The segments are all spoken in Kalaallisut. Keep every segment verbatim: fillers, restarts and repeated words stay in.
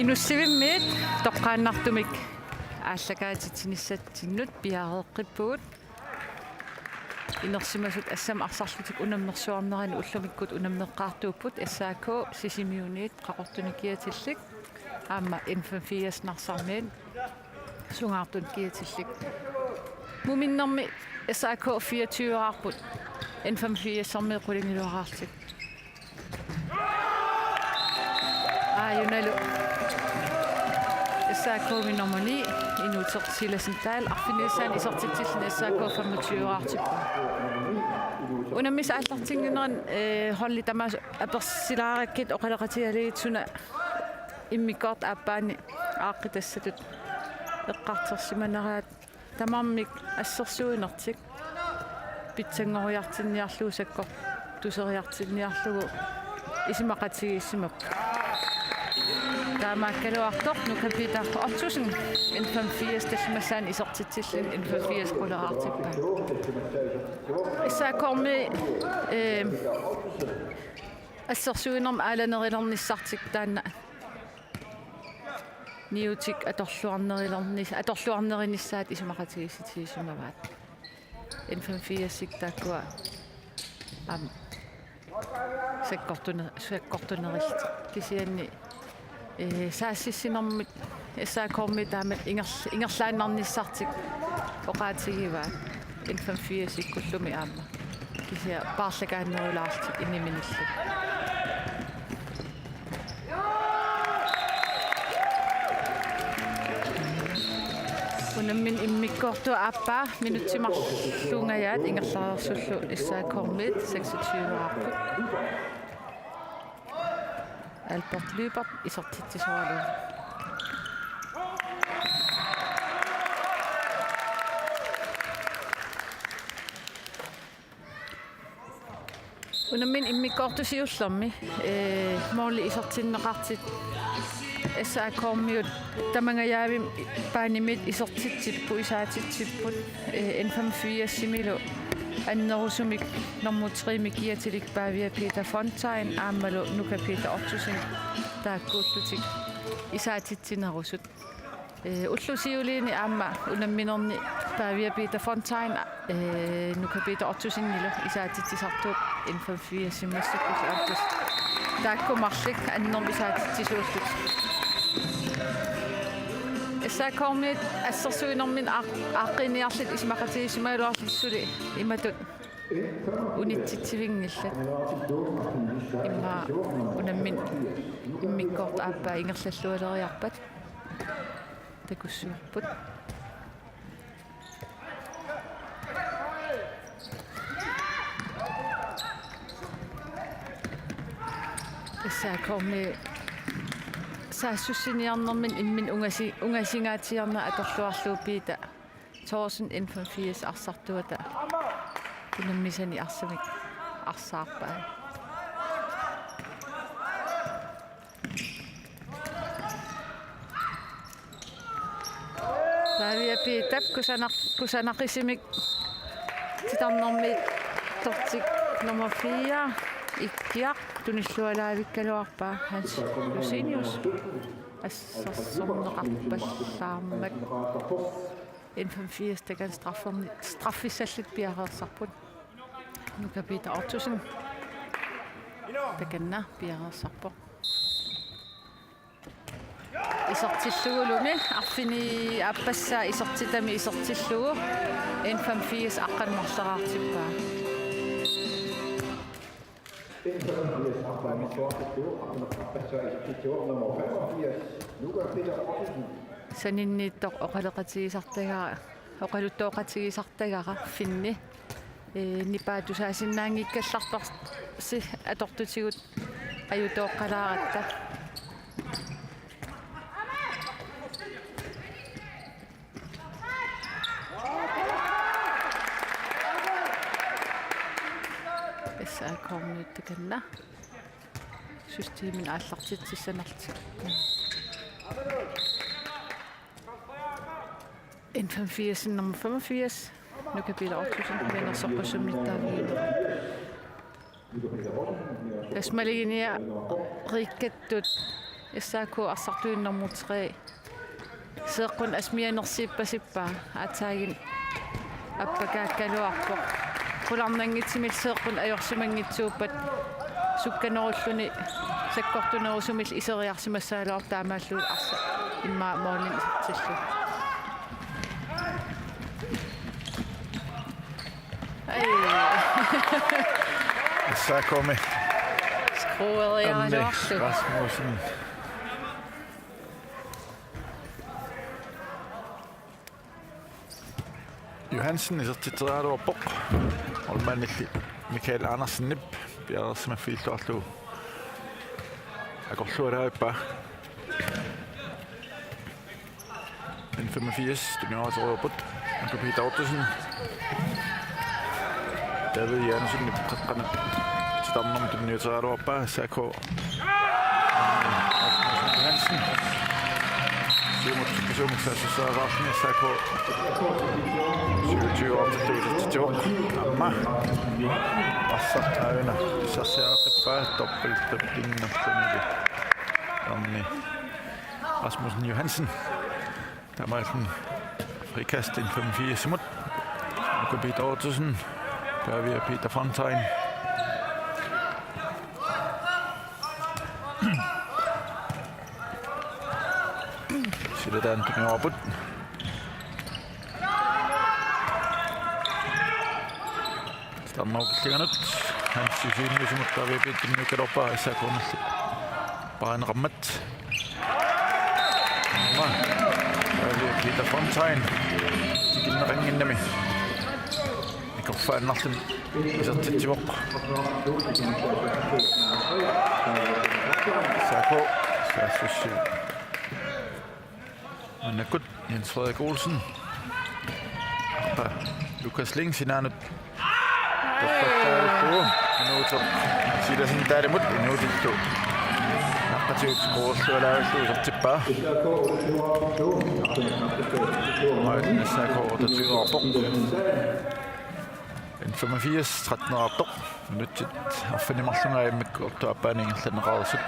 Inussivimmiit toqqaannartumik aallakaatitsinissatsinnut piareeqqippugut. Inersimasut assammik arsarlutik unammersuarnerani ullumikkut unammeqqaartuupput, S A K Sisimiuniit Qaqortuni kiatillik aamma N femogfirs Narsarmiit Sungaartuni kiatillik. Muminnermi S A K fireogtyveqarput, N femogfirsermiit qulingiluaqarlutik. Aajunalu S A K-mi nummer ni, Inuuteq Silassen Dahl, arfinilissaani isertitsilluni S A K femogtyveqartippaa. Unammisa aallartinnginneranni, eh, holdit tamaasa apersilaarakkit oqaloqatigalugit suna immikkoortup aappaani aaqqitassatut eqqartorsimaneraat. Tamarmik assersuinertik pitsanngoriartinniarlugu sakkortuseriartinniarlugu isumaqatigiissimapput. Taamaakkaluartoq Nuka Peter Ottosen, N femogfirs, tallimassaani isertitsilluni N femogfirs quleqartippaa. S A K-mi, eh, assersuinermi aalanerulernissartik taanna niutik atorluarnerulernis-, atorluarnerunissaat isumaqatigiissutigisimavaat. N femogfirsik taakkua aamma sakkortune-, sakkortunerullutik kisianni, eh, saassussinermut S A K-mi taamatut ingerl-, ingerlaannarnissartik oqaatigivaat N femogfirsik ullumi aamma. Kisianni paarlakaannerulaarlutik iniminillu. Unamminermi immikkoortup aappaa minutsit marlunngajaat ingerlareersullu S A K-miit seksogtyveqarput. Albert Lyberth isertitsisoralugu. Unamminermi immikkoortut siullermi, eh, måli isertinneqartut S A K-miut tamangajaavimmi baanimiit isertitsipput, isaatitsipput, eh, N femogfirsimilu annerusumik nummer tre-mi kiatilik Pavia Peter Fontain aammalu Nuka Peter Ottosen taakkuullutik isaatitsinerusut. Eh, ullut siuliini aamma unamminermi Pavia Peter Fontain, eh, Nuka Peter Ottosenilu isaatitsisartuupput N femogfirsimi massakkut aamma taakku marluk annermik isaatitsisuullutik. S A K-miit assersuinermini aaq-, aaqqiiniarlutik isumaqatigiissimagaluarlutik suli imatut unitsitsivinngillat. Immaqa unamminermi immikkoortup aappaa ingerlallualeriarpat takussiorput. S A K-mi saassussiniarnermini imminut ungasi-, ungasingaatsiarneq atorluarlugu Peter Thorsen N femogfirs arsartuata unammisani arsamik arsaarpai. Pavia Peterip kusanaq-, kusanaqisumik titarnermiittortik nummer fire Ikkiaq tunillualaavikkaluarpaa Hans Josenius assersorneqarpallaarmat. N femogfirs takanna strafferni-, straffissallutik piareersarput. Nuka Peter Ottosen takanna piareersarpoq. Isertillugulumi arfineq-aappassaa isertitami isertillugu N femogfirs aqqaneq-marloriartippaa. N femogfirs aqqaneq-marloriartippaa, aqqaneq-aappassaa isertillugu nummer femogfirs, Nuka Peter Ottosen. saninniittoq oqaloqatigisartagara, oqaluttooqatigisartagara Finni. Ee, nipaa tusaasinnaanngikkallartarsi atortutigut ajutooqqalaaratta. S A K-miut takanna. Systemimik aallartitsissanerlutik. N femogfirs, nummer femogfirs. Nuka Peter Ottosen, Venner Sokosumik taavigineq. Tassa maluginiariikkattut S A K arsartuinnarmut tre. Seeqqunnut assut mianersiippasippaa, aatsaaginnaq appakaakkaluarpoq. Qularnanngitsumillu seeqqunnut ajorsimanngitsuuppat sukkanerulluni sakkortunerusumillu iseriarsimassagaluarpoq, taamaallutik arsaq immaqa målinik isertillugu. Ai. S A K-mi. Skrueriaraluarlu. Anni Rasmussen. Johansen isertitseriaraluarpoq. Målmandilli Michael Andersenip piareersimaffiilluarlugu akorlualaavippaa. N femogfirs, tunniuteriarput. Nuka Peter Ottosen. David Jensen, qeqqanut titarnermut tunniuteriaraluarpaa, S A K. Rasmussen Johansen. Siumut, siumut saassussaareerluni S A K. Syvogtyve artikkeli isertitsivoq. Aamma. Arsaq aajuna. Sassiareqqippaa dobbeltdriblingerlunilu. Erni Rasmussen Johansen. Taamaalilluni frikast N femogfirs-imut. Nuka Peter Ottosen. Pavia Peter Fontain. Silataanut tunniupput. Titarnerup killinganut Hans Josefsen Josefsen Muttaavi piittinniukkaluarpaa S A K-milu. Paaneqarmat. Aamma. Peter Fontain. Tikinneqannginnami. Ikorfaannarluni isertitsivoq. S A K. Saassussivoq. Maannakkut Jens Frederik Olsen. Arpa Lukas Ling sinaanut. Toqqattaarlugu. Inuusoq Silasen Dahlemut inuutillu. Naqqatigut scoreerlualaavillugu isertippaa. Maanna S A K otteogtyveerpoq. N femogfirs trettenerartoq. Minutsit arfineq-marlunga immikkut aappaani ingerlanneqareersut.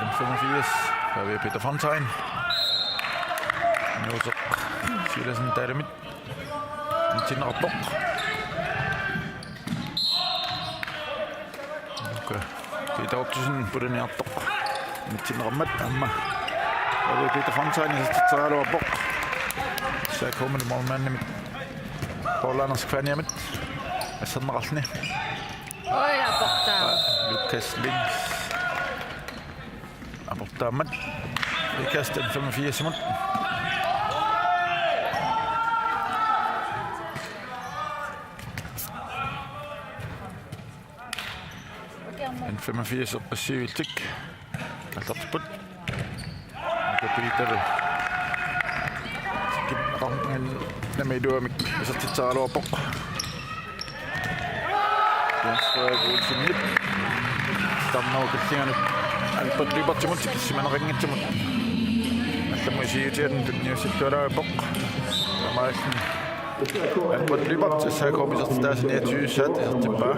N femogfirs, Pavia Peter Fontain. Inuusoq Silasen Dahlemit. Antinneqarpoq. Nuka Peter Ottosen pulaniartoq. Antinneqarmat aamma. Pavia Peter Fontain isertitseriaraluarpoq. S A K-milu målmandimit Paul Anders Kvaniamit asserneqarluni. Oj, aportaa. Lukas Ling. Aportaammat. Frikast N femogfirs-imut. N femogfirs passivillutik. Aallartipput. Nuka Peter. Tikinneqarnginnami iluamik isertitseriaraluarpoq. Jens Frederik Olsenip. Titarnerup killinganut Albert Lyberthimut tikissimaneqanngitsumut. Allamut isigiutigalugu tunniussilluarpoq. Taamaalilluni Albert Lyberth S A K-p isertitaasa niogtyve-saat isertippaa.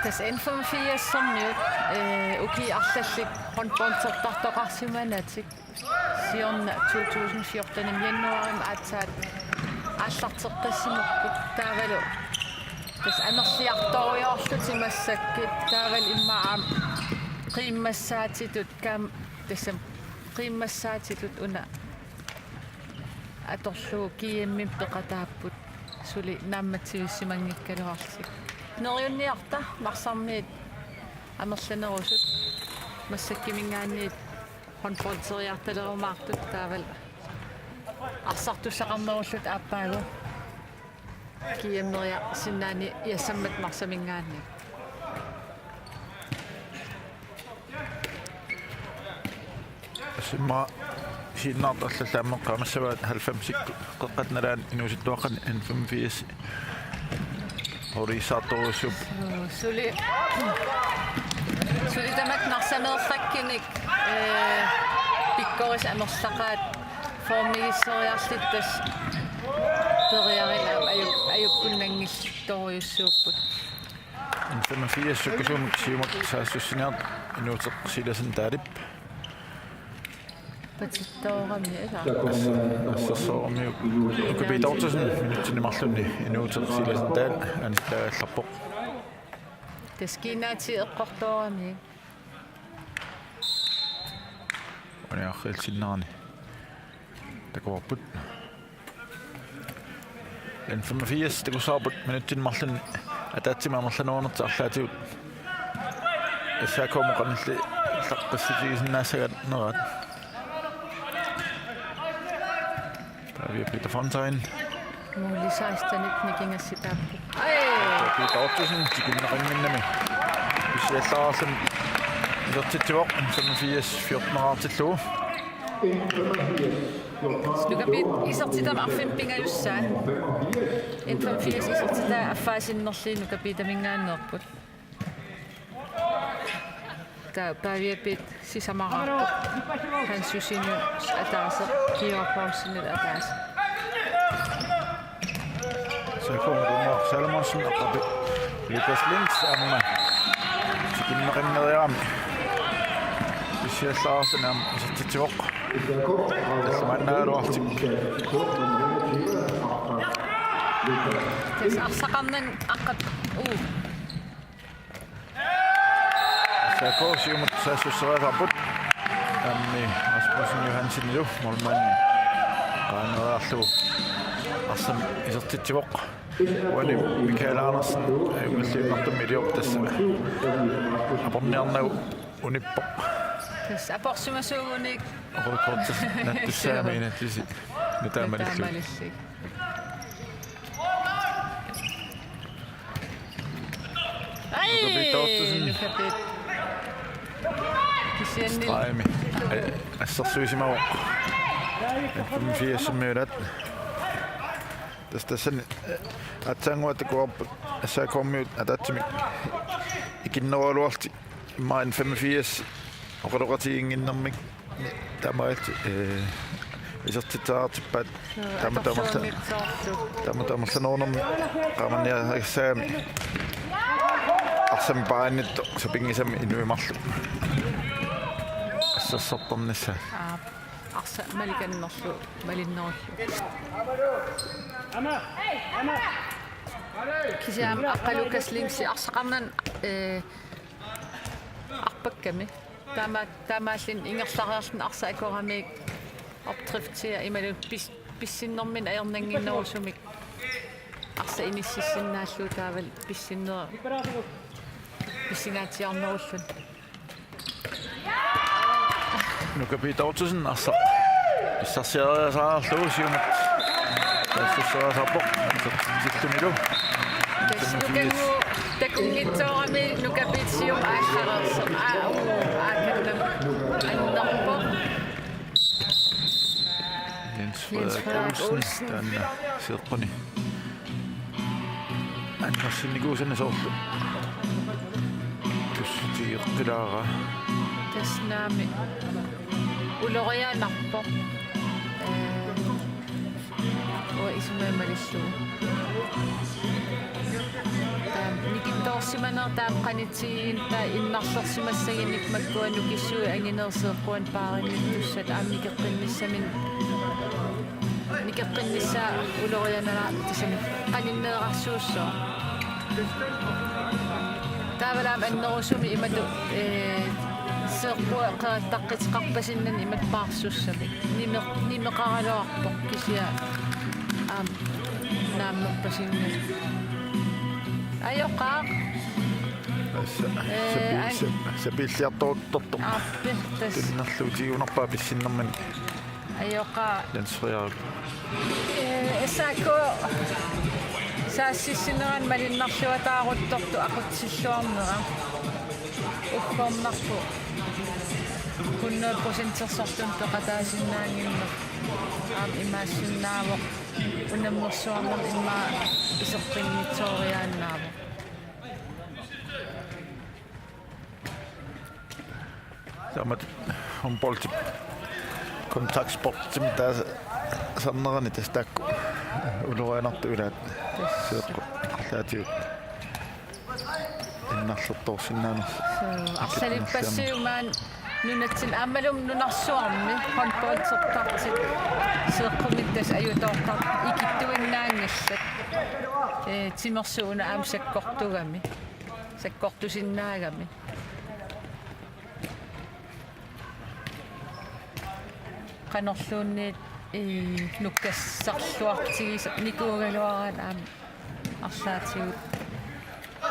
Tassa N femogfirs-ermiut, eh, ukiut arlallit håndboldertartoqarsimanatik. Siorna to tusind fjorten-imi januaarimi aatsaat aallarteqqissimapput taavalu. Tassa amerliartorujoorlutik massakkut taavalu immaqa aamma qiimmassaatitut kaam-, tassami qiimmassaatitut una atorlugu G M-imi peqataapput suli naammatsivissimanngikkaluarlutik. Neriunniarta Narsarmiit amerlanerusut massakkiminngaanniit håndboldseriartalerumaartut taavalu arsartussaqarnerullutik aappaagu G M-eriarsinnaani Iassammat Narsaminngaanniit. Simma siinnaartarlallaammut qaamassavaat halvfemsikkut qeqqata nalaani inuusuttuaqqani N femogfirs. Orisaartorujussuupput. Suli. Suli tamatta Narsameerfakkinik, ee, pikkorisat amerlaqaat formigissoriarlutik tassa periarinaam aju-, ajukunnaanngitsorujussuupput. N femogfirs sukkasuumik siumut saassussiniartoq Inuuteq Silasen Daalip. Patittoorami, ila. Assersormiuk Nuka Pitortussen minutsini marlunni Inuuteq Silasen Daal ansittaagallarpoq. Tassa kiinnaatigut eqqortoorami. Uniarrilsinnaani. Takuarput. N femogfirs takussavarput minutsini marlunni ataatsimik amerlanerunertik arlaatigut S A K-mut qanillilaqqissutigisinnaassagaat neraat. Pavia Peter Fontain. Måli sekstenit nikingassitaapput. Aj! Peter Ottosen tikinneqannginnami. Pissiallaarluni isertitsivoq N femogfirs fjorten-eraartillugu. Nuka Piit isertitami arfineq-pingajussaat. N femogfirs isertitai affaasinnerlugit Nuka Piitaminngaanneerput. Taava Pavia Piit sisamaraarpoq. Hans Jusinut ataaseq, Georg Poulsenut ataaseq. Sakuum Rumor Salomonsen aqqapi. Lukas Lintz aamma tikinneqanngeriarami. Pissiallaarluni aamma isertitsivoq. Tallimaannaagaluarlutik. Tassa arsaqarnani aqqap-, uu. S A K siumut saassusseriasaarput. Aammi Rasmussen Johansenilu målmandi qaaneriarlugu arsamik isertitsivoq. Uani Michael Andersen, eh, uilliinnartumik iliortoq tassa aporniarnagu unippoq. Tassa aporsimasuugunik. Rødt kort nattussaagami inatsit nutaamalillugit. Nutaamalillugit. Aj! Nuka Piit Ottosen. Nuka Piit. Kisianni. Stregimi. Eh, assersuisimavoq. N femogfirsimiulat. Tassa tassani, eh, aatsaannguaq takuarput S A K-miut ataatsimik ikinnerugaluarlutik. Immaqa N femogfirs oqaloqatiginnginnermik taamaalillutik, eh, isertitseriartippaat. Taama taamarla-, taama taamarlanerunnermi qaamanniagassaagami arsamik paarinnittoq sapinngisamik inuit marluk assersortarnissaat. Aap, arsaq malikannerlu malinnerullugu. Kisianni aamma aqqa Lukas Lintz arsaqarnani, eh, arpakkami. Taama-, taamaalilluni ingerlareerluni arsaq akoramiuk opdriftia imaluunniit pis-, pissinnerminni ajornannginnerusumik arsaq inississinnaallugu taavalu pissinner-, pissingaatsiarnerulluni. Nuka Piit Ottosen arsaq pissarsiariasaarlugu siumut saassusseriasaarpoq. Tillunilu. Tassa Nukangu takunngitsoorami Nuka Piit siumut aallarersoq. Aa, uu, aakannam annerpoq. Jens Frederik Olsen, taanna seeqquni. Annersinnikuusani soorlu. Tussutigeqqilaara. Tassa naamik. Ulorianarpoq. Eh, uanga isumaga malillugu. Taava nikittoorsimaneq taama qanitsigiginnittoq innarlersimassaginnittoq makkua nukissuit angineersuupput paarinnittussat aamma nikeqqinnissaminnik. Nikeqqinnissaa ulorianara tassani qaninneerarsuussooq. Taavalu aamma annerusumik imatut, eh, Seeqqua qeqattaqqitsiqarpasinnani imatut paarsussamik. Nime-, nimeqaraluarpoq kisianni aamma naammerpasinnani. Ajoqaaq. Sa-, ee, sapi-, an-, sa-, sapiilliartoruttortoq. Aappi, tassa. Tunnerluutigunarpaa pissinnermini. Ajoqaaq. Landsfriaarip. Ee, S A K saassussinerani malinnarluataaruttortoq aqutsilluarnera. Uggornarpoq hundrede procentersortumik peqataasinnaannginnera aamma imaassinnaavoq unammersuarnermi immaqa iseqqinnitsooriaannaavoq. Taamatut håndboldip kontaktsportimik taasarnerani tassa taakku ulorianartut ilaat seeqqut arlaatigut innarlertoorsinnaanersut. Suu, arlalippassuit maani nunatsinni aammalumi nunarsuarmi håndboldertartut seeqqumit tassa ajutoortartut ikittuinnaanngillat. Ee, timersuut una aamma sakkortugami. Sakkortusinnaagami. Qanorluunniit, ee, nukkassarluartigisoq nikuugaluaraanni aamma arlaatigut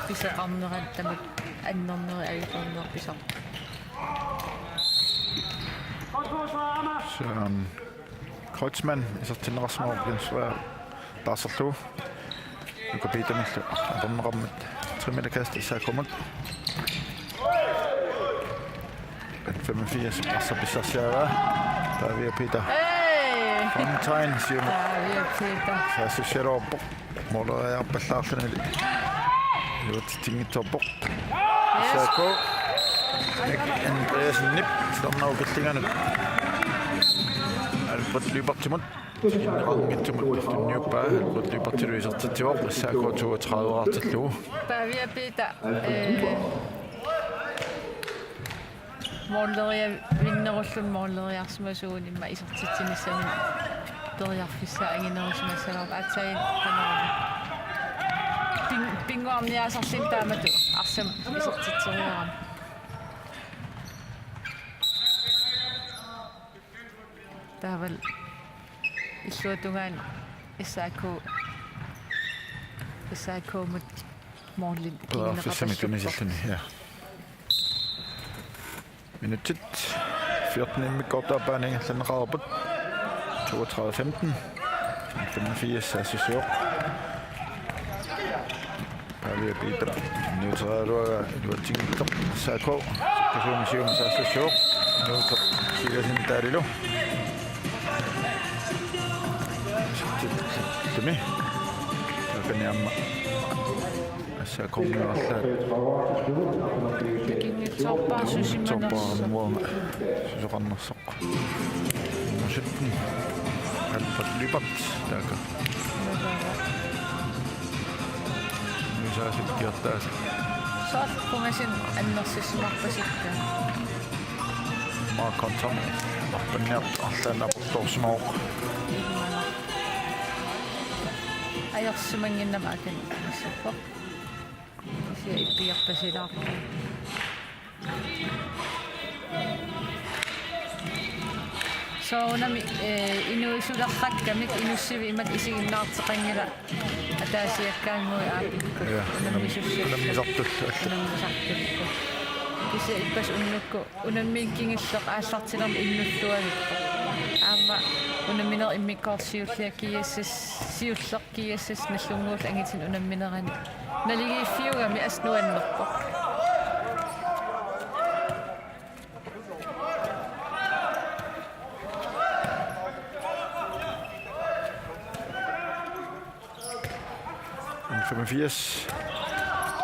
pisoqarnerani tamakku annernerit ajutoornerit pisar. Søren Kreutzmann isertinneqarsimavoq Jens Frederik taarserlugu. Nuka Petermillu atorneqarmat tre meter kast S A K-mut. Femogfirs arsaq pissarsiaraa. Pavia Peter. Hey! Fontaine siumut. Pavia Peter. Saassussigaluarpoq. Måleriarpallaarluni. Iluatsitsinngitsoorpoq. Yes. S A K. Nick Andreassenip siornarukillinganut. Albert Lyberthimut. Sinneqarnitsumut tunniuppaa, Albert Lyberthilu isertitsivoq, S A K toogtredive-qartillugu. Pavia Peter, ee, måleriavinnerulluni måleriarsimasuuguni immaqa isertitsinissami periarfissaa anginerusimassagaluarpoq aatsaat qanormi. Pin-, pinnguarniaasarluni taamatut arsamik isertitseriarami. Taavalu illuatungaani S A K, S A K-mut målin periarfissamik igineqarpassuupput. Tunisilluni, ja. Minutsit fjorten immikkoortup aappaani ingerlanneqareerput. Toogtredive femten. Femogfirs saassussivoq. Pavia Peter. Neutralua iluatsinngitsoq S A K. Sukkasuumik siumut saassussivoq. Neutralua Sivertsen taalilu. Tumi. Takaniamma. S A K-miuarlaat. Ikinngitsoorpaasusima. Ikinngitsoorpaasusima. Susoqarnersoq. Nummer sytten. Albert Lyberth, taakku. Nuisaasut kiortaasut. Soorlu pungasinut annersissimarpasikka. Mark Anthony, arpanniartoq arlaannaap toorsimavoq. Ajorsimannginnama akani missappoq. Kisianni ippiarpasilaarpoq. Soorunami, ee, inuusulerrakkamik inussivik imatut isiginnaarteqanngilaq ataasiakkaannguit aapikkut. Ja, unammisussallutik. Unammisartullu. Unammisartullu. Kisianni ippassaq unnukkut unammineq kingulleq aallartilermat innulluarpoq. Aamma unammineq immikkoortoq siulleq G S S, siulleq G S S Nagdlunguullu angitinik unamminerani naligiiffiugami assut nuannerpoq. Femogfirs.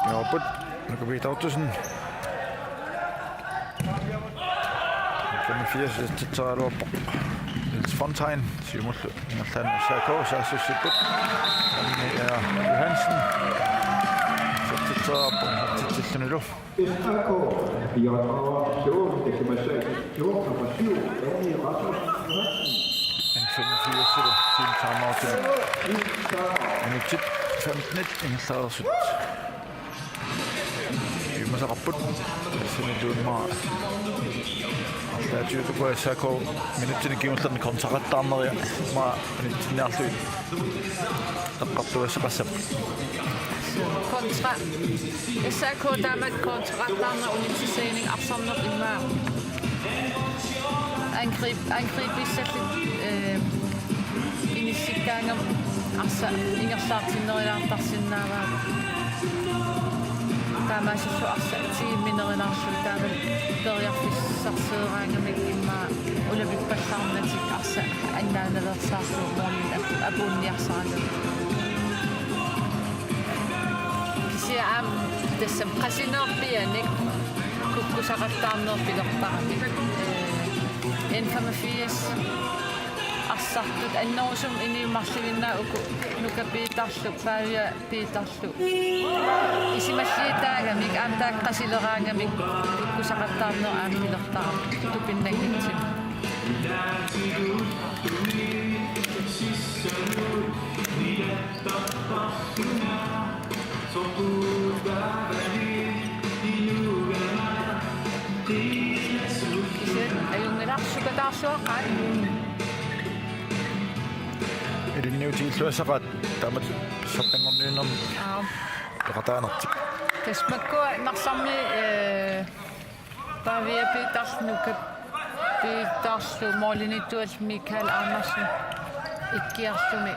Jakob Nuka Peter Ottosen. Femogfirs, isertitseriaraluarpoq Niels Fontaine, siumullu ingerlaannaq S A K saassussipput. Anni Johansen. Isertitseriaraluarpoq, isertitsillunilu. S A K, fireogtredive, fjorten, det kan man sige, fjorten nummer syv, Anni Rasmussen Johansen. En femogfirs, team timeout. Minutsit femten ingerlareersut. Piumasaqarput. Tassani tuummaa. Arlaatigut uku S A K minutsini kingullerni kontraqattaarneria immaqa unitsinniarlugit eqqartugassaqassapput. Kontra. S A K taamatut kontraqattaarneq unitsissaginik arsarneq immaqa angrib-, angriberissallutik, eh, inissikkaangama arsaq ingerlaartinnerulaartarsinnaavaa. Taamaasillutik arsaq tiimminerulaarlugit taava periarfissarsioraangamik immaqa ulapippallaarnatik arsaq annaanaveersaarlugu målinik apu-, apuunniarsaralugu. Kisianni aamma tassami qasineerpianik kukkusaqattaarneq pilertarami. Eh, N femogfirs arsartut annerusumik inuit marluinnaat uku Nuka Piitarlu, Pavia Piitarlu. Isumalliutaagamik aamma taakku qasileraangamik kukkusaqattaarneq aamma pilertarami tupinnanngitsumik. Kisianni ajunngilarsukattaarsuaqaat. Ilinniutigilluassaqaat taamatut pissartanngorniunnermi. Aap. Peqataanertik. Tassa makkua Narsarmi, eh, Pavia Piitarlu, Nuka Piitarlu, målimiittuullu Mikael Andersen ikkiarluni.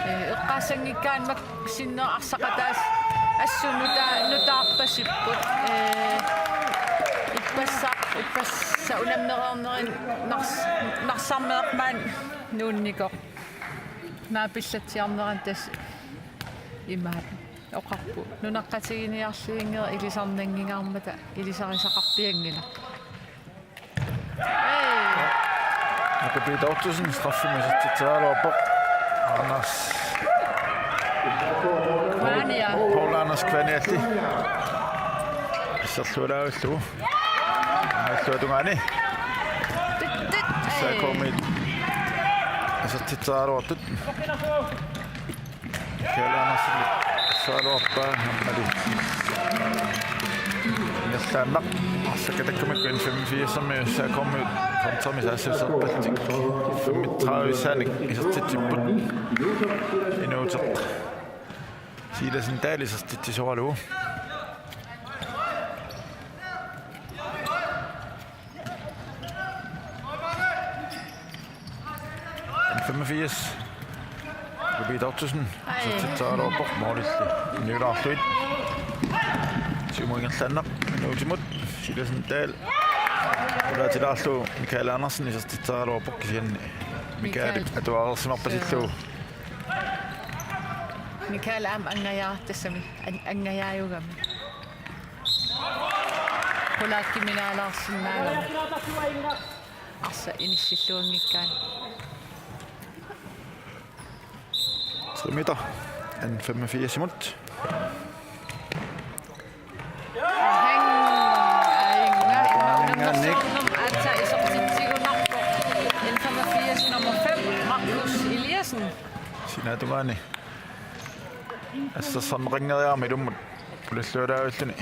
Eh, eqqaassanngikkaanni makku sinneq arsaqataasut assut nuta-, nutaarpasipput. Eh, ippassaq, ippassaq unammereernerini Nars-, Narsarmeeq maani nuunnikoq. Naapillatsiarnerani tassa imaat oqarpoq: Nunaqqatiginiarluinngilaq ilisarnanngingaarmata ilisarisaqarpianngilaq. Hey! Nuka Piitortussen straffimik isertitseraluarpoq. Anders Kvania. Poul Anders Kvanialli. Asserlualaavillugu. Asserluatungaani. Tit, tit. Hey. S A K-miit isertitseraluartut. Mikael Andersen, saaluarpaa, ammali. Ingerlaannaq, arsakkatakkamikku N femogfirs-ermiut S A K-miut kontrami saassuserpallutik. Femogtredive-saanik isertitsipput. Inuuteq Silasen Dahl isertitsisoralugu. N femogfirs. Rubi Dorthusen. Ai. Isertitseraluarpoq målilli. Niulaarluit. Siumut ingerlaannaq. Minuutimut. Silasen Dahl. Qulaatilaarlugu Mikael Andersen isertitseraluarpoq kisianni. Mikael. Mikael atuareersimarpasillugu. Mikael aamma angajaartoq tassami. An-, angajaajugami. Qulaakkiminaalaarsinnaagami. Arsaq inissilluanngikkaanni. Tre meter. N femogfirs-imut. Ahang, aajunga, imma unammersuarnermut aatsaat isertitsigunarpoq. N femogfirs nummer fem, Markus Eliassen. Sinaatungaani. Assersorneqanngeriarami ilummut. Pulillualaavilluni.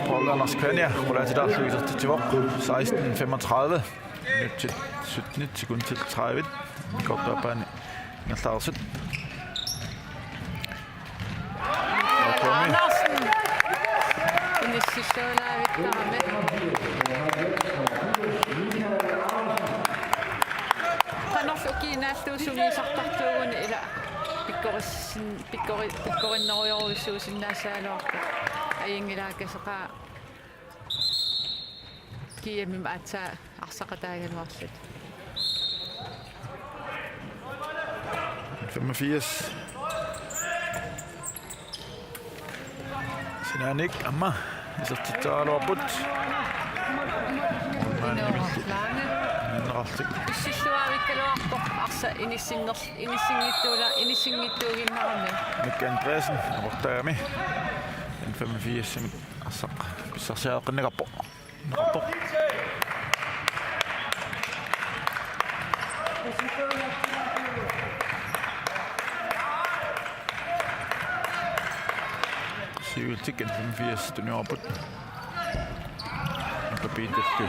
Poul Anders Kvania, qulaatilaarlugu isertitsivoq, seksten femogtredive. Minutsit sytten sekundit tredive. Kortoppaani ingerlareersut. Mikael Andersen. Inissillualaavittarami. Qanorlu kiinaallugu sungiusartartuuguni ila pikkorissin-, pikkori-, pikkorinnerujorujussuusinnaassagaluarpoq. Ajunngilaakkasoqaa G M-imi aatsaat arsaqataagaluarlutik. Femogfirs. Sinaaniit aamma isertitseraluarput. Inooq Lange. Inooq Lange. Pissilluaavikkaluarpoq arsaq inissinner-, inissinngitsuula-, inissinngitsuuginnarami. Mik Andreasen aportaagami. N femogfirs-imit arsaq pissarsiareqqinneqarpoq. Siultik N femogfirs tunniupput. Peter P.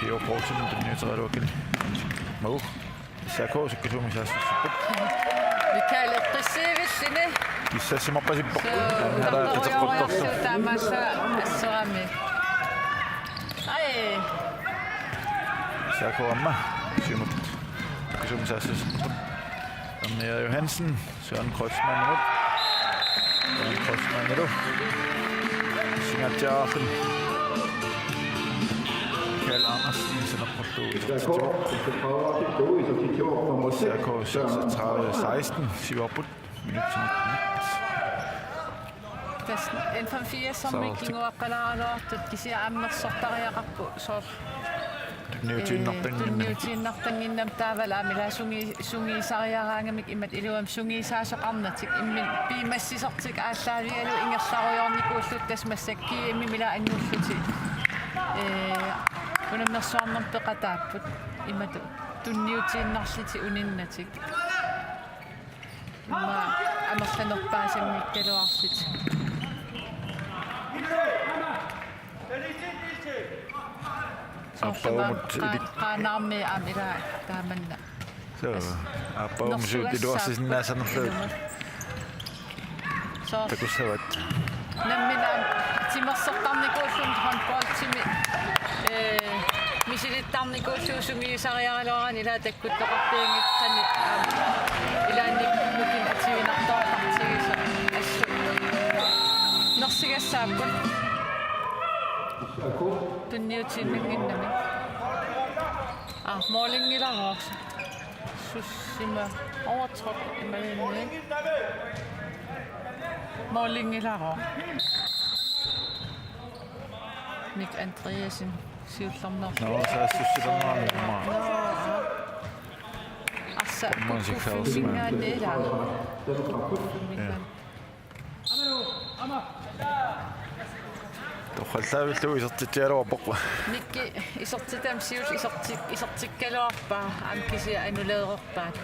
P O Poulsen tunniuteriaraluarluni. Mau. S A K sukkasuumik saassussipput. Michael eqqissivilluni. Kissassimappasippoq. Suu, annaraa tartoriorujorlu taamaassaaq assorami. Ai. S A K aamma siumut sukkasuumik saassussipput. Erni Johansen, Søren Kreutzmannimut. Søren Kreutzmannillu. Singatiaarlun. Michael Andersen, Sønderborg. S A K seksogtredive seksten, siuarput. Minutsit nitten. Tassa N femogfirs-ermik kinguaqqalaaraluartut kisianni aamma nersortariaqarput soorlu. Tunniutiinnartannginnami. Tunniutiinnartannginnami taavalu aamma ilaa sungi-, sungiusariaraangamik imatut iluamik sungiusaasoqarnatik imminut piumassisortik aallaavigalugu ingerlarujoornikuullutik tassa massakkut G M-imi ilaa anngullutik. Ee, unammersuarnermut peqataapput imatut tunniutiinnarlutik uninnatik. Immaqa amerlanerpaasanngikkaluarlutik. Soorlu aamma Aappavumut qa-, ili- Qaanaarmi aamma ilaa taamanna. Suu, Aappavumut suut iluarsisinnaasanerlugit. Soorlu. Takussavat. Nammineq aamma timersortarnikuulluni håndboldimi, ee, misilittarnikuullugu sungiusariaraluaraanni ilaa takkuttoqarpianngikkaanni aamma ilaanni nukin atuinnartoqartigisoq assut. Nersigassaapput. Tunniutiinnannginnami. Aa, målinngilaroq. Sussima overtrådt imaluunniit. Målinngilaroq. Nick Andreasen siullermeerpoq. Nå, saassussilernerani immaqa. Nå, aa. Arsa, Målsikkerhedsmand. Kukkuffimingaanniit ilaa. Ja. Torrallaavillugu isertitsigaluarpoq. Nikki isertitami siulleq iserti-, isertikkaluarpaa, aamma kisianni anuleererpaat.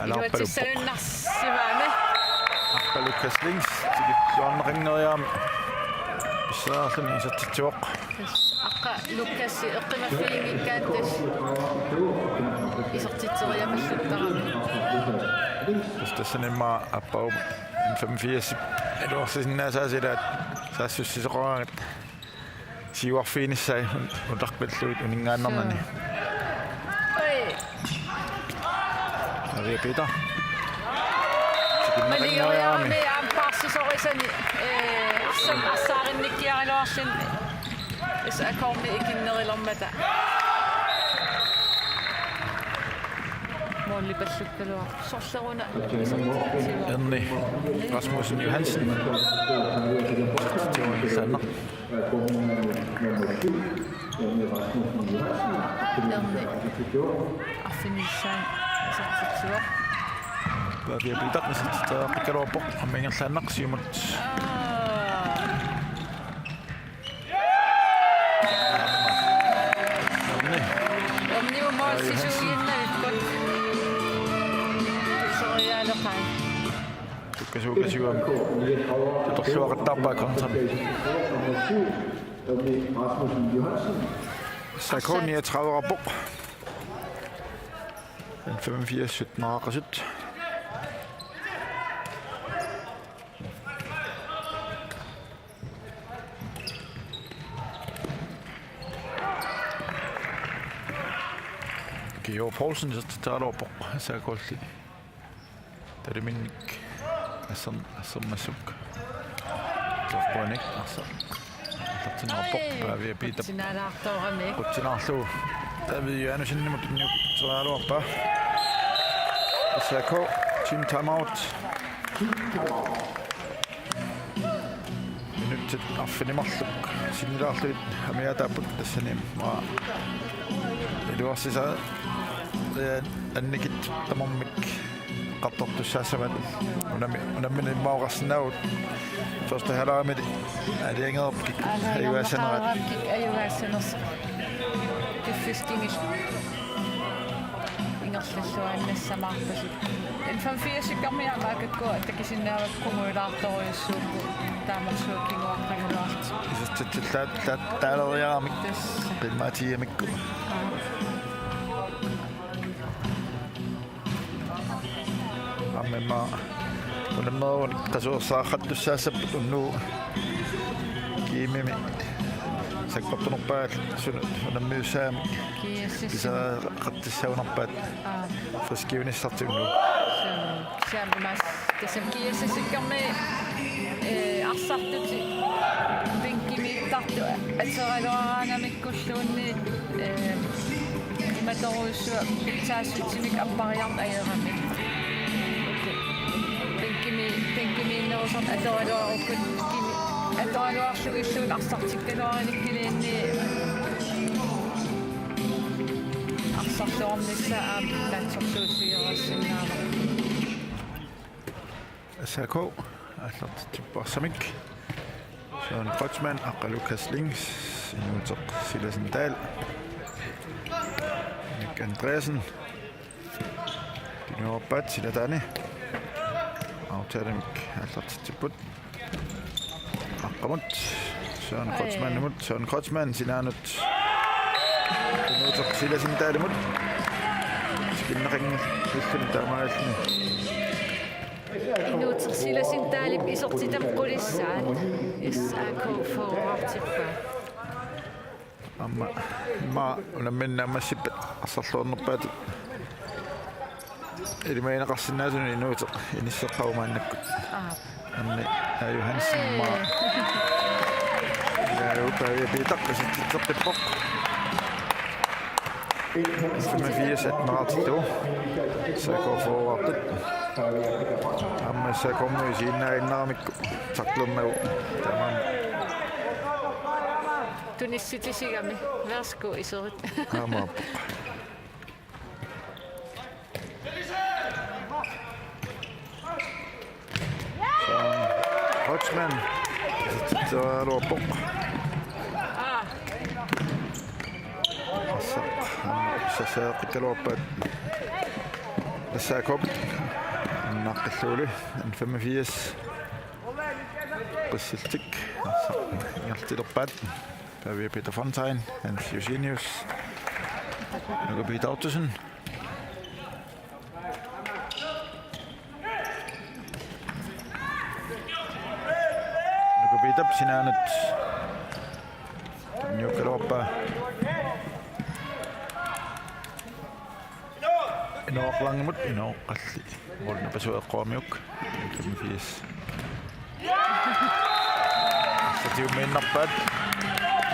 Alaarpaluppoq. Iluatsissagunarsimavaa. Aqqa Lukas Lings, tikilluarneqanngeriarami. Pissaarluni isertitsivoq. Tassa aqqa Lukas eqqumaffiginngikkaanni tassa isertitseriamalluttaramik. Tassa tassani immaqa aappavumut N femogfirs iluarsisinnaasaasa ilaat saassussisoqaraangat siuarfiginissaat un-, utaqqillugit uninngaannarnani. Oi. Maria Peter. Malinngaanniarami aamma paarsisorisani, ee, arsam arsaarinnikkiaraluarluni S A K-mi ikinnerulermata. Målipallukkaluaq sorleruna. Erni Rasmussen Johansen. Saanna. Erni. Arfinissaanut isertitsivoq. Pavia Peter isertitseriaqqikkaluarpoq aamma ingerlaannaq siumut. Aa. Erni. Erni mål sisuiinnavipput. Tusoriaaleqaat. Sukkasuukasiugami atorluaqattaarpaa kontra. S A K niogtredive-rpoq. N femogfirs sytten-eqasut. Georg Poulsen isertitserialuarpoq S A K-lli. Taliminnik asser-, assermassuk. Torpuanik arsaq. Atortinneqarpoq. Ai, Pavia Peter. Qutsinaalaartoorami. Qutsinaarlugu David Johannessenimut tunniuteriaraluarpaa. S A K, team timeout. Minutsit arfineq-marluk sinnilaarlugit amigaataapput tassani immaqa iluarsisaa, ee, annikitsut tamarmik eqqartortussaassavaat. Unami-, unammineq immaqa oqarsinnaavugut første halvlegimili aalajangereerput kikkut ajugaassanerat. Aalajangerneqareerput kikkut ajugaassanersoq. Piffissaq kingulleq. Ingerl- Illuannassamaarpasut. N-femogfirssikkarmiaama akakku takusinnaavakka qungujulaartorujussuupput, taamarsuaq kinguaqqagaluartut. Isertitsillaat taaleriaramik. Tassa. Qimmaatiamikku. Aa. Aamma immaqa unammerunik qasuersaartussaassapput unnugu. Kiimimi sakkortunerpaat suna unammiussaamik. Kiiassassi. Pisariaqartussagunarpaat. Aa. Friskiunissartik unnugu. Suu, kisianni imaas-, tassami G S S-ikkormiut, ee, arsartutik bænkimiittartut ateraluaraangamikkulluunniit, ee, imatorujussuaq pitsaassutsinik appariarneq ajoramik. Bænkimi-, bænkimiinnerusarneq ateraluarukkit kimi-, ateraluarlugilluunniit arsartikkaluarinikkilluunniit. Arsarluarnissaa aamma naatsorsuutigereersinnaavarput. S A K aallartitsipparsamik. Søren Kreutzmann, Aqqa Lukas Lings, Inuuteq Silasen Dahl, Nick Andreasen. Tunuarpaat silataani. Aftalenik aallartitsipput. Aqqamut. Søren Kreutzmannimut. Søren Kreutzmann sinaanut. Inuuteq Silasen Dahlimut. Tikinneqanngilluinnarluni taamaalilluni. Inuuteq Silasen Dahlip isertitami qulissaat S A K forwardippaat. Aamma, aamma unammineq naammassippat arsarluarnerpaatut ilimagineqarsinnaasunut Inuuteq inisseqqavoq maannakkut. Aap. Anne A. Johansen aamma. Ee. Ilaa, Pavia Peter isertitseqqippoq. Femogfirs attenartitu. S A K forwardit. Aamma S A K-mut isiginnaaginnaramikku tacklernagu. Taamaammat. Tunissutisigami. Værsgo, iserit. Aamma. Kreutzmann. Isertitseriaraluarpoq. Aa. Arsaq. Aamma sassaaqqikkaluarpaat. S A K-p. Annaqqillugulu. N femogfirs. Qissiltik. Arsaq. Ingerlatilerpaat. Pavia Peter Fontain, Hans Josenius, Nuka Peter Ottosen. Nuka Peterip sinaanut. Nuka Loppa. Inooq Langemut, Inooq Qalli. Målmandip pasueqqoramiuk. Femogfirs. Satiummiinnarpaat.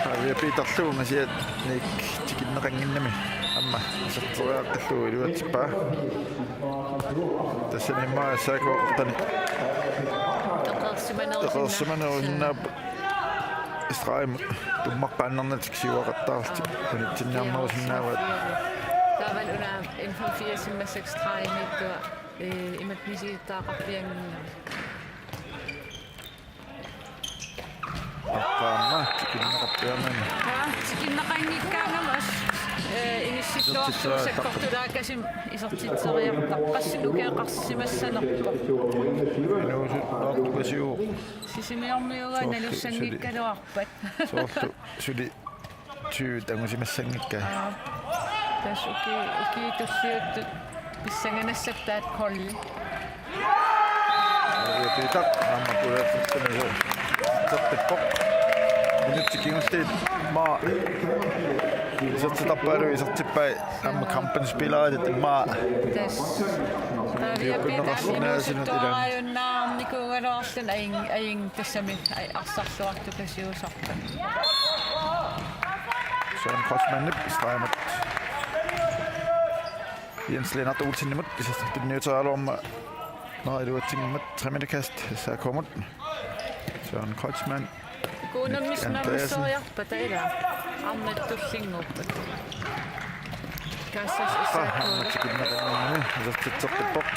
Pavia Peterlu ungasiat Nick tikinneqannginnami. Aamma iserteriaqqillugu iluatsippaa. Tassani immaqa S A K-kkani. Eqeersimanerusinnaap. Eqeersimanerusinnaapput. Streg tummaqqaannarnatik siuaqattaarlutik unitsinniarnerusinnaavaat. Taavalu una N femogfirs massakkut stregimiittuat, ee, imatut misigittagaqarpiannginnami. Aamma tikinneqarpiarnani. Aa, tikinneqanngikkaangama as-, ee, inissilluarlugu sakkortulaakasik isertitseriartarpoq. Qassinik ukioqarsimassanerpoq. Inuusuttartukasiuvoq. Sisimiormiuugaat nalussanngikkaluarpat. Soorlu suli tyve angusimassanngikkaat. Aa. Tassa uki-, ukiut tulliuttut pissanganassapput taakku holdit. Pavia Peter, aamma pulaartitsinersoq. Isertippoq. Minutsit kingulliit immaqa. Isertittarpaaluit isertippai. Aamma kampinspilleritit immaqa. Tassa. Pavia Peter, Inuusuttuaraajunnaarnikuugaluarluni ajun-, ajun-, tassami, aj-, arsarluartukasiusarpat. Søren Kreutzmannip stregimut. Jens Lennart Olsenimut isertitsinniuteriaraluarmat. Nå, iluatsinngimmat treminutterkast S A K-mut. Søren Kreutzmann. Kuunammis Nick Andreasen. Nammineeriarpata ila. Arnat tullinnguuppat. Kaassasoq S A K. Aamma tikinneqannginnami isertitseqqippoq.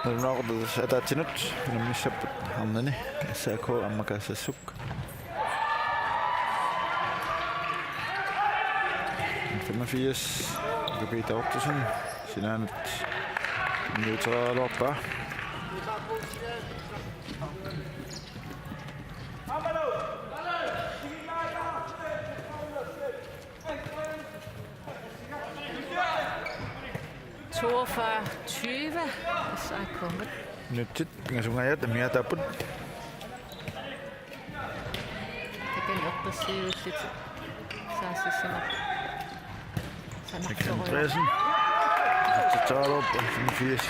Nalunaaqutaq ataatsinut unammissapput arnani S A K aamma Kaassassuk. Firs, Peter Ottosen, sinaanut tunniuteriaraluarpaa. Toogfyrre tyve, S A K. Nutsit, pingasunngajat, amigaataapput. Takanna eqqissisiullutik saassussineq. Nick Andreasen. Titsaarop, firs.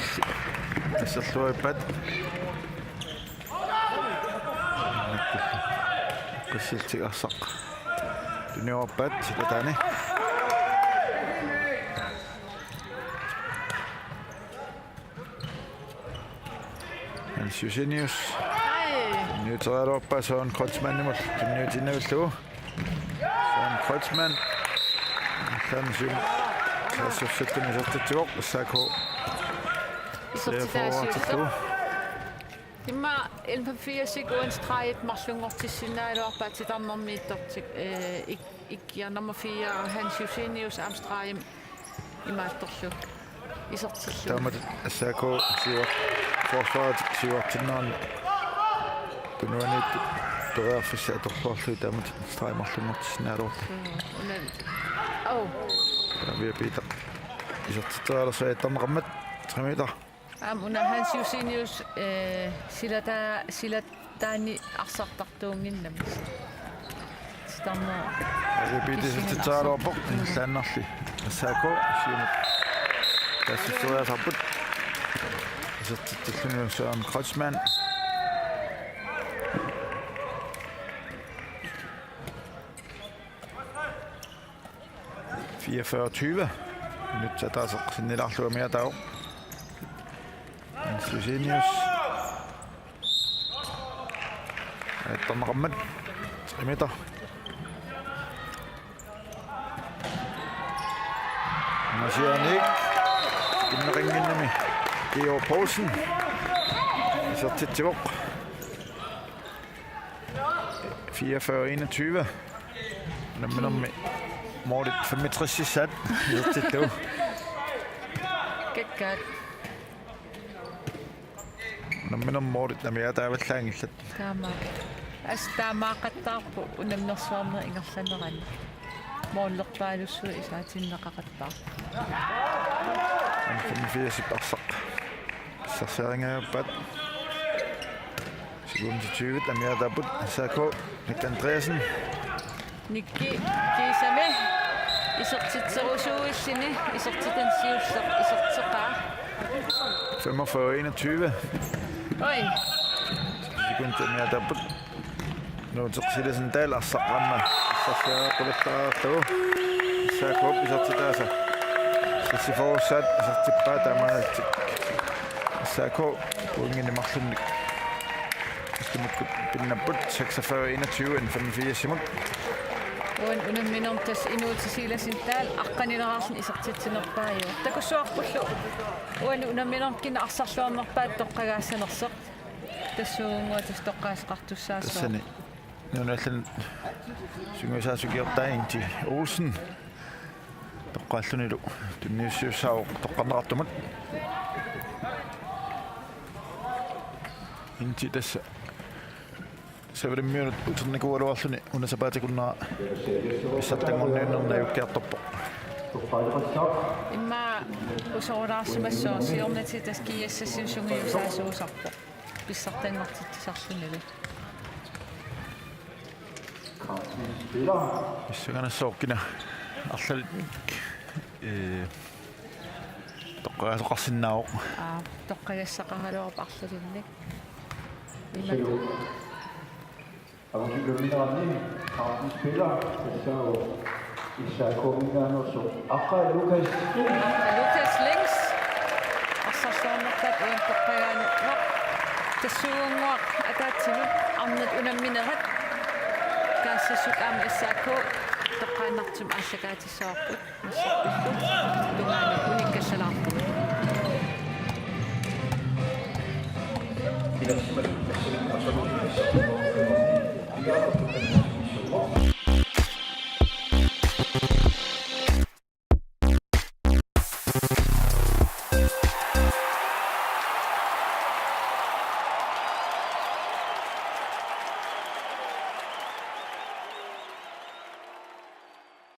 Asserluarippaat. Qissiltik arsaq. Tunniuppaa, silataani. Hans Josenius. Ai. Tunniuteriaraluarpaa Søren Kreutzmannimut. Tunniutiinnavillugu. Søren Kreutzmann. Hans Josenius. Saassussattunik isertitsivoq, S A K. Isertitaasiullugu. Immaqa N-femogfirsip uani stregit marlunngortissinnaagaluarpaat titarnermiittortik, eh, ik-, ikkia nummer fire, Hans Josenius, aamma stregimut imaattorlugu isertillugu. Taamatut S A K siuar-, forsvarit siuartinnerani tunuaniittut periarfissat atorluarlugit taamatut stregit marlunngortissinnaagaluarput. Suu, una. Au. Pavia Peter. Isertitserialersoq ajattarneqarmat, tre meter. Aamma una Hans Josenius, eh, silata-, silataani arsartartuunnginnami. Sitarna. Repeat isertitseriaraluarpoq, ingerlaannarli. S A K, siumut. Taasseriasaarput. Isertitsilluni Søren Kreutzmann. Fireogfyrre tyve. Minutsit ataaseq sinnilaarlugu amigaataavoq. Hans Josenius. Ajattarneqarmat. Tre meter. Masianik. Inneqanginnami. Geo Poulsen. Isertitsivoq. Fireogfyrre enogtyve. Unamminermi målit femogtresissaat isertittugu. Kakkaak. Unamminermi målit amigaataavallaanngillat. Taama. Assut taamaaqattaarpoq unammersuarneq ingerlanerani. Målerpaalussuit isaatinneqaqattaarpoq. N-femogfirsip arsaq. Sarsaaringaappat. Sekundit tyve amigaataapput, S A K, Nick Andreasen. Nikki, kiisami. Isertitserusuuilluni, isertitani siulleq, iserteqaa. Femogfyrre enogtyve. Oj. Sekundit amigaataapput. Nuuteq Silasen Dahl arsaq aamma. Sarsaaqqulattaarlugu. S A K-p isertitaasa. Sassiffiussaat isertippaa taamaalillutik. S A K pointinik marlunnik. Istumikkut pinnapput seksogfyrre enogtyve N-femogfirsimut. Uani unamminermi tassa Inuuti Silasen Dahl aqqanilaarluni isertitsinerpaajuvoq. Takussuarpullu. Uani unamminermi kina arsarluarnerpaat toqqagaassanersoq. Tassuugunnguaq tassa toqqaaseqartussaassaaq. Tassani. Nunallan sungiusaasukiortaa Inti Olsen. Toqqaallunilu tunniussisussaavoq toqqarneqartumut. Inti tassa Savalimmiunut uternikuugaluarluni una sapaatip akunnera pissartanngorniunnermi najukkiartorpoq. Immaqa usorulaarsimassaaq siornatigut tassa G S S-imi sungiusaasuusarpoq. Pissartanngortitsisarlunilu. Pissanganassaaq kina arlalinnik, ee, toqqagaasoqarsinnaavoq. Aa, toqqagassaqaraluarpoq arlalinnik. Ima. Avusiluminerani tretten spiller, tassa S A K-minngaanneersoq Aqqaaq Lukas. Aqqaaq Lukas Lings. Arsarluarnerpaat uani toqqagaanut. Tassuugunnguaq ataatsimut arnat unamminerat. Kaassassut aamma S A K toqqaannartumik aallakaatissavarput. Massakkut tungaanut unikkassalaarput.